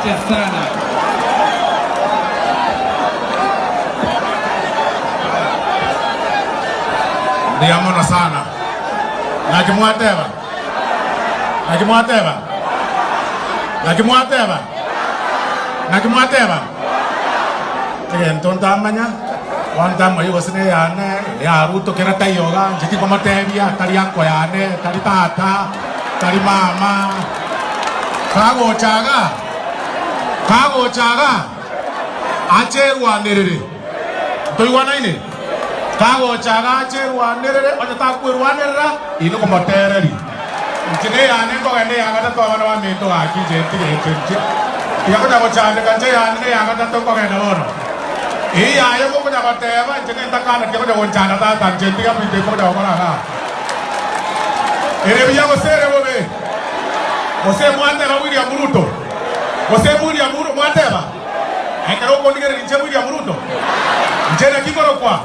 Asante sana. Mbuya mono sana. Naki mwateba? Naki mwateba? Naki mwateba? Naki mwateba? Egento ntamanya, bono ntamoyia gose neyane, eya Ruto kera taiyo iga, inche tinkomotebia, tari uncle yane, tari tata, tari mama. Kagocha iga, kagocha iga, ache erwanerere. Ntoigwanaine? Kagocha agache erwanerere, onye takwerwanerera, inwe komotereria. Inche neyane nkogenda eya gatato abana baminto gaki inche ntige inche inche. Tiga konya gochandeka inche eyane neya gatato nkogenda bono. Eyio yaye mokonya goteba inche nentakana tiga konya gonchanda tata inche ntiga binto ebi mokonya gokora igaa. Ere buya gose ere bobe? Gose mwateba William Ruto? Gose William Ruto mwateba? Ekero okondigereria inche William Ruto, inche naki nkorokwa?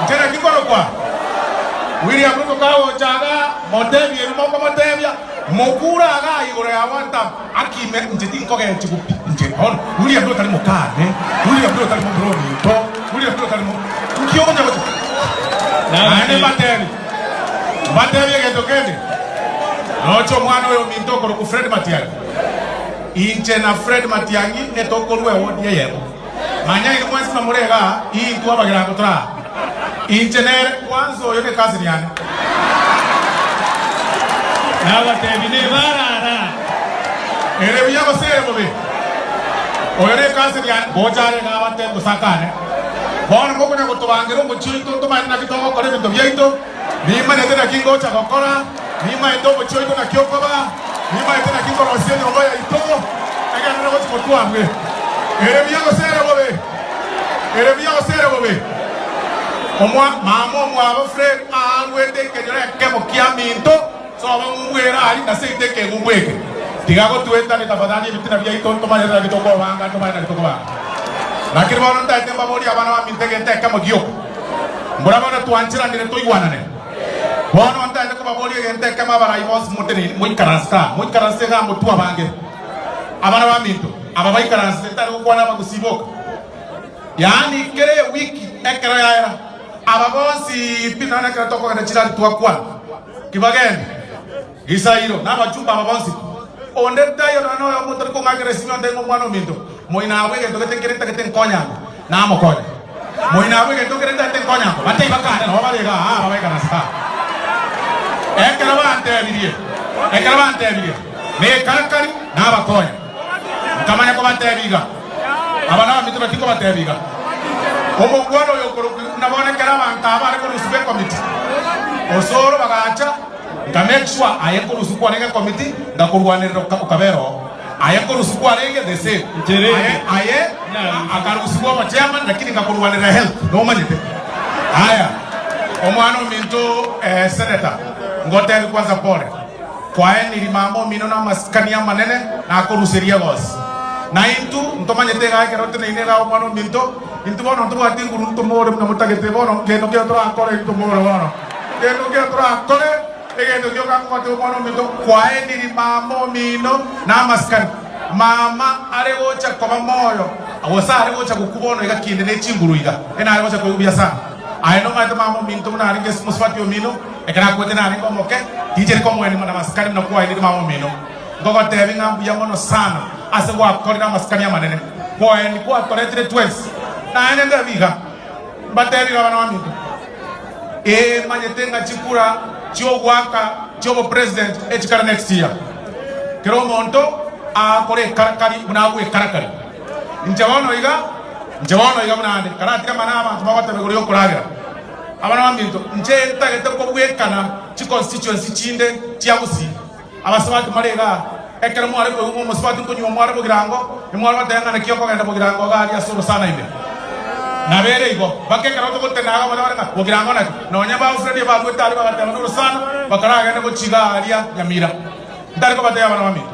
Inche naki nkorokwa? William Ruto kagocha iga, motebie ebi mokomotebia, mokure iga igoro ya one term, akime inche tinkogechigwa pi inche bono. William Ruto tari mokane, William Ruto tari momura ominto, William Ruto tari mo nki okonya gocha? Naende mbatebie, mbatebie egento kende, noche omwana oyo ominto okorokwa Fred Matiang'i. Inche na Fred Matiang'i netokorua ewodi eyemo. Manya inwe mwensi buna more igaa, intwe abagirango tore aa. Inche nere, kwanza oyo ne cousin yane. Nabatebi nebarara. Ere buya gose ere bobe? Oyo ne cousin yane, gocha are igaa abatebi gose akane. Bono mokonya gotobangera omochie oito ntomanyete naki togokora ebinto biaito. Nimanyete naki ngocha gokora, nimaete omochie oito naki okoba, nimaete naki nkorosia enyomba yaito, egenderere gochia gotwabwe. Ere buya gose ere bobe? Ere buya gose ere bobe? Omwa mama omwabo Fred aarwete ekenyoro ekemo kiaminto, sobo ng'umbu ere aria na seito ekeng'umbu eke. Tiga gotwetania tafadhali ebitina biaito ntomanyete naki tokobanga, ntomanyete naki tokobanga. Lakini bono ntaete mbaborie abana baminto egento ekemo gioka. Mbora bono twancheranire toigwanane. Bono ntaete kobaboria egento ekemo abarai bonsi moteneine, moikaranse aa, moikaranse igaa motwe abange. Abana baminto, aba baikaransete ntari gokwana abagusii boka. Yaani kera ewiki ekero yaera, aba bonsi pi nonya ekero tokogenda chirari twakwana, kibagende. Gisairo, na abachumba aba bonsi. Onde taiyo nonya noyomo otari kong'akera esimi onde ng'a omwana ominto, moino abwo egento gete nkere ntagete nkonyango, namokonye. Moino abwo egento nkere ntagete nkonyango, batebie bakane, nabo bare igaa aa babaikaranse aa. Ekero bantebirie, ekero bantebirie, nekarakari, nabakonya. Nkamanya kobatebia iga, Aba nabaminto naki nkobatebia iga, Omongwana oyo okorokwa buna bono ekero abanto aba bare korusigwa ekomiti, osoro bagacha, Nka make sure aye nkorusu kwarenge committee ngakorwanerera okabera oo. Aye nkorusu kwarenge the same. Aye aye akarusigwa obo chairman lakini ngakorwanerera health nomanyete. Haya omwana ominto senator ngotebi kwanza pole. Kwaeniri mama omino na amasikani amanene nakoruseria egosi. Na intwe ntomanyete igaa ekero teneine igaa omwana ominto intwe bono ntobwati nguru ntomore buna motagete bono kendo kero torakore ntomore bono. Egento nkeria torakore, egento gioka nkogotebia omwana ominto, kwaeniri mama omino namasikani. Mama are gocha koba moyo, gose are gocha gokwa bono iga kinde ne chinguru iga, enare gocha koigwa buya sana. Aye nomanyete mama ominto buna arenge mosubati omino, ekero akwete narenge omoke, tincheri komoenia namasikani buna kwaeniri mama omino. Nkogotebia ng'a mbuya mono sana ase gwakorire amasikani amanene, kwaeni gwatoretire twensi. Naende ntebi iga, mbatebi iga abana baminto. Ee, manyete ng'a chikura chi'ogoaka chi'obopresident echikare next year. Kera omonto aakore ekarakari buna agwekarakari. Inche bono iga, inche bono iga buna ande, karatiga amang'ana abanto bagoteba igoro y'okoragera. Abana baminto, inche ntagete kobwekana chiconstituency chinde chia Gusii. Abasubati more igaa, ekero mware koigwa ng'a omosubati nkonywa omware bogirango, nimware goteba ng'a naki okogenda bogirango iga aria ase orosana ime. Nabo ere igo, mpaka ekero togotena iga motebare ng'a bogirango naki. Nonya ba Alfred ebaruete aria bagateba norosana, bakaragende gochia iga aria Nyamira. Ntari kobatebia abana baminto.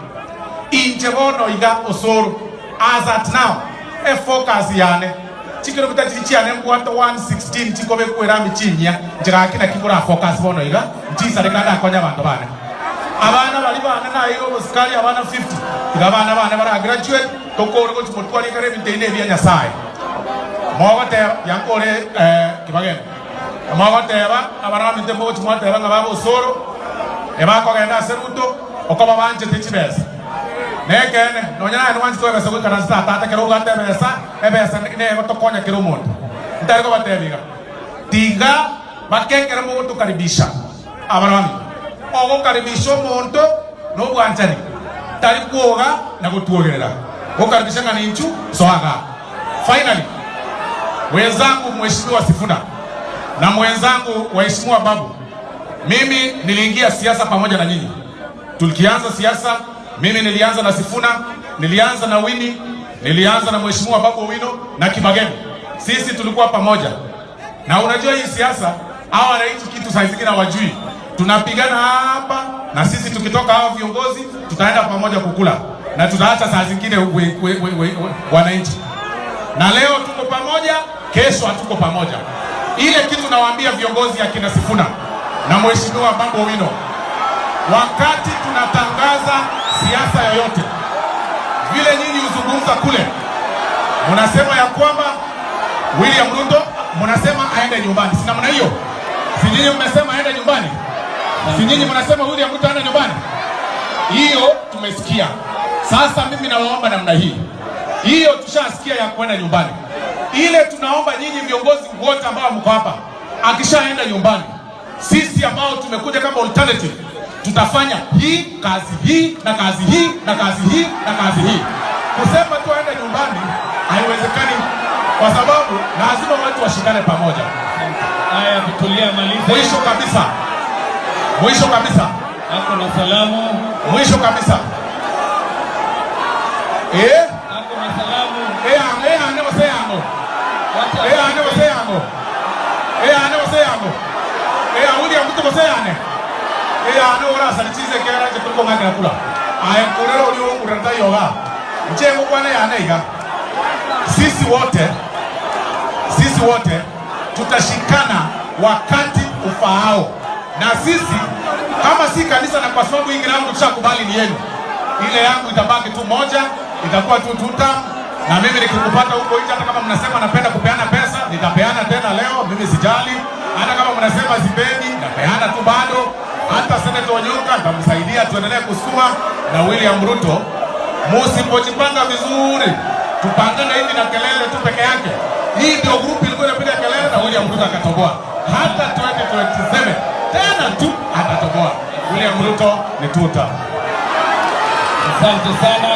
Inche bono iga osoro, as at now, efocus yane, chikilomita chiria chiane mbwate 116 chikobekwa erami chinyia, inche gaki naki nkorafocus bono iga, nchisare kande akonye abanto bane. Abana bali bana nayo obosikari abana 50. Tiga abana bane bara graduate tokore gochi motware kare ebinto ine ebia Nyasaye. Mogoteba yankore kibageni. Mogoteba abana baminto mogochi mwateba ng'a baba Osoro ebakogenda ase Ruto okoba banchete chibesa. Nekene nonya naye nwanchete ebesa goikaransa tata kero obwate ebesa ebesa nego tokonya kero omonto. Ntari kobatebia iga. Tiga bakekere mogotokaribisha abana baminto. Ogokaribisha omonto na obwanchani tari kwoga na gotwogerera. Gokaribisha ng'a ninchu soaga. Finally, wenzangu Mheshimiwa Sifuna na mwenzangu Waheshimiwa Babu, mimi niliingia siasa pamoja na nyinyi. Tulikianza siasa, mimi nilianza na Sifuna, nilianza na Winnie, nilianza na Mheshimiwa Babu Owino na Kibageni. Sisi tulikuwa pamoja. Na unajua hii siasa, hawa wananchi kitu saa zingine hawajui. Tunapigana hapa na sisi tukitoka hawa viongozi tutaenda pamoja kukula na tutaacha saa zingine wananchi. Na leo tuko pamoja, kesho hatuko pamoja. Ile kitu nawaambia viongozi akina Sifuna na Mheshimiwa Babu Owino, wakati tunatangaza siasa yoyote, vile nyinyi huzungumza kule, mnasema ya kwamba William Ruto mnasema aende nyumbani, si namna hiyo? Si nyinyi mmesema aende nyumbani? Si nyinyi mnasema William Ruto aende nyumbani? Hiyo tumesikia. Sasa mimi nawaomba namna hii, hiyo tushasikia ya kwenda nyumbani. Ile tunaomba nyinyi viongozi wote ambao mko hapa, akishaenda nyumbani, sisi ambao tumekuja kama alternative tutafanya hii kazi hii na kazi hii na kazi hii na kazi hii. Kusema tu aende nyumbani haiwezekani, kwa sababu lazima watu washikane pamoja. Haya, kutulia, maliza. Mwisho kabisa, mwisho kabisa, Ako na salamu, mwisho kabisa, eh ako na salamu. eh eh ane wase yango Wacha eh ane wase yango eh ane wase yango eh William Ruto wase yane eh ane ora salichize kera je tuko ngakira kula aye kurero ulio urata yoga mchengo kwana yane iga. Sisi wote tutashikana wakati ufaao, na sisi kama si kanisa, na kwa sababu hii ground tushakubali ni yenu, ile yangu itabaki tu moja, itakuwa tu tuta. Na mimi nikikupata huko nje, hata kama mnasema napenda kupeana pesa, nitapeana tena leo, mimi sijali. Hata kama mnasema sipendi, napeana tu bado. Hata Senator Onyonka nitamsaidia, tuendelee kusukuma na William Ruto. Musipojipanga vizuri, tupangane hivi na kelele tu peke yake. Hii ndio group ilikuwa inapiga kelele na William Ruto akatoboa. Hata 2027 tena tu atatoboa. William Ruto ni tuta. Asante sana.